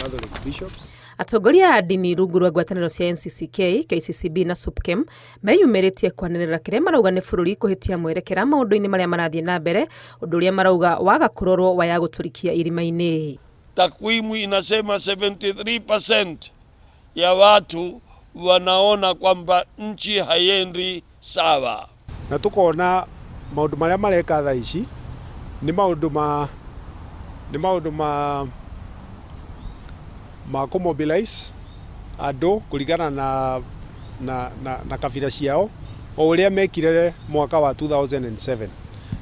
Catholic bishops. Atongoria a ndini rungu rwa ngwatanĩro cia NCCK, KCCB na SUPKEM meyumĩrĩtie kwanĩrĩra kĩrĩa marauga nĩ bũrũri kũhĩtia mwerekera maũndũ-inĩ marĩa marathiĩ na mbere, ũndũ ũrĩa marauga waga kũrorwo waya gũtũrikia irima-inĩ. Takwimu inasema 73% ya watu wanaona kwamba nchi haiendi sawa. Na tukona maundu maria mareka thaa ici ni maundu ma kũmobilize andũ kũringana na kabira ciao o ũrĩa mekire mwaka wa 2007,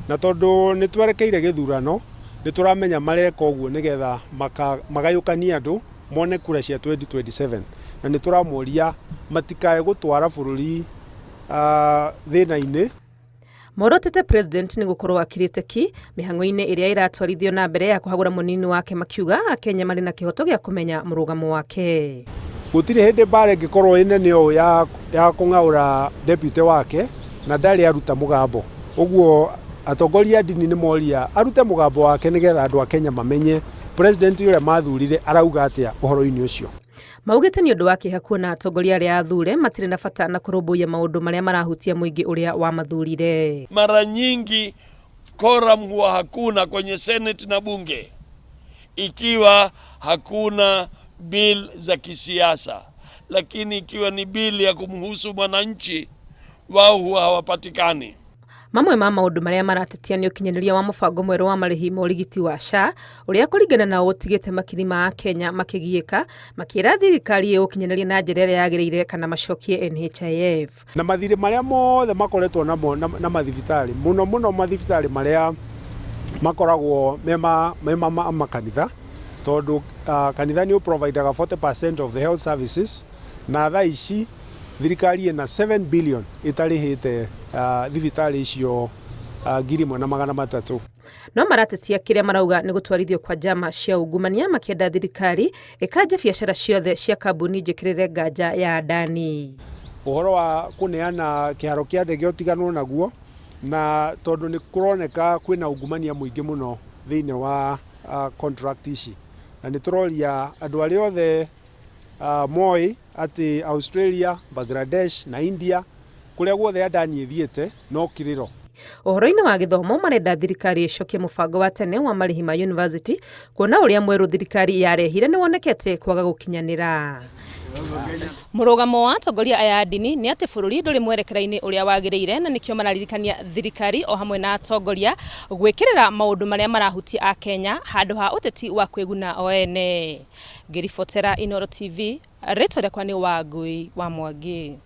na tondũ nĩ twerekeire gĩthurano, nĩ tũramenya mareka ũguo nĩgetha magayũkanie andũ mone kura cia 2027, na nĩ tũramoria matikae gũtwara bũrũri thĩna-inĩ. Morotete president nĩ gũkorwo akirĩte ki mĩhang'o-inĩ ĩrĩa ĩratwarithio na mbere ya kũhagũra mũnini wake, makiuga Akenya marĩ na kĩhoto gĩa kũmenya mũrũgamo wake. Gũtirĩ hĩndĩ mbara ĩngĩkorwo ĩnene ũũ ya kũng'aũra deputy wake na ndarĩ aruta mũgambo. Ũguo atongoria a ndini nĩ moria arute mũgambo wake nĩgetha andũ a Kenya mamenye president ũrĩa mathurire arauga atĩa ũhoro-inĩ ũcio. Maugĩte nĩ ũndũ wa kĩeha kuona atongoria arĩa athure matirĩ na bata na kũrũmbũiya maũndũ marĩa marahutia mũingĩ ũrĩa wamathurire. Mara nyingi quorum huwa hakuna kwenye Senate na bunge ikiwa hakuna bill za kisiasa, lakini ikiwa ni bill ya kumhusu mwananchi, wao huwa hawapatikani. Mamwe ma maũndũ marĩa maratetia nĩ ũkinyanĩria wa mũbango mwerũ wa marĩhi ma ũrigiti wa SHA, ũrĩa kũringana nao ũtigĩte makiri ma Akenya makĩgiĩka, makĩra thirikari ĩũkinyanĩrie na njĩra ĩrĩa yagĩrĩire kana macokie NHIF. Na mathirĩ marĩa mothe makoretwo namo na mathibitarĩ, mũno mũno mathibitarĩ marĩa makoragwo me ma makanitha, tondũ kanitha nĩ ũprovidaga 40% of the health services, na thaa ici thirikari ĩna 7 billion ĩtarĩhĩte thibitarĩ icio 1300. No maratetia kĩrĩa marauga nĩ gũtwarithio kwa njama cia ungumania, makĩenda thirikari ĩkanje biacara ciothe cia kambuni njĩkĩrĩre nganja ya Adani. Ũhoro wa kũneana kĩharo kĩa ndege ũtiganwo naguo, na tondũ nĩ kũroneka kwĩna ungumania mũingĩ mũno thĩinĩ wa contract ici, na nĩ tũroria andũ arĩa othe moĩ atĩ Australia, Bangladesh na India, kũrĩa guothe Adani ĩthiĩte, no kĩrĩro. Ũhoro-inĩ wa gĩthomo, marenda thirikari ĩcokie mũbango wa tene wa marĩhi ma university, kuona ũrĩa mwerũ thirikari yarehire nĩ wonekete kwaga gũkinyanĩra. Mũrũgamo wa atongoria aya a ndini nĩ atĩ bũrũri ndũrĩ mwerekera-inĩ ũrĩa wagĩrĩire, na nĩkĩo mararirikania thirikari o hamwe na atongoria gwĩkĩrĩra maũndũ marĩa marahutia Akenya handũ ha ũteti wa kwĩguna o ene. Ngĩribotera Inooro TV, rĩtwa rĩakwa nĩ Wangui wa Mwangi.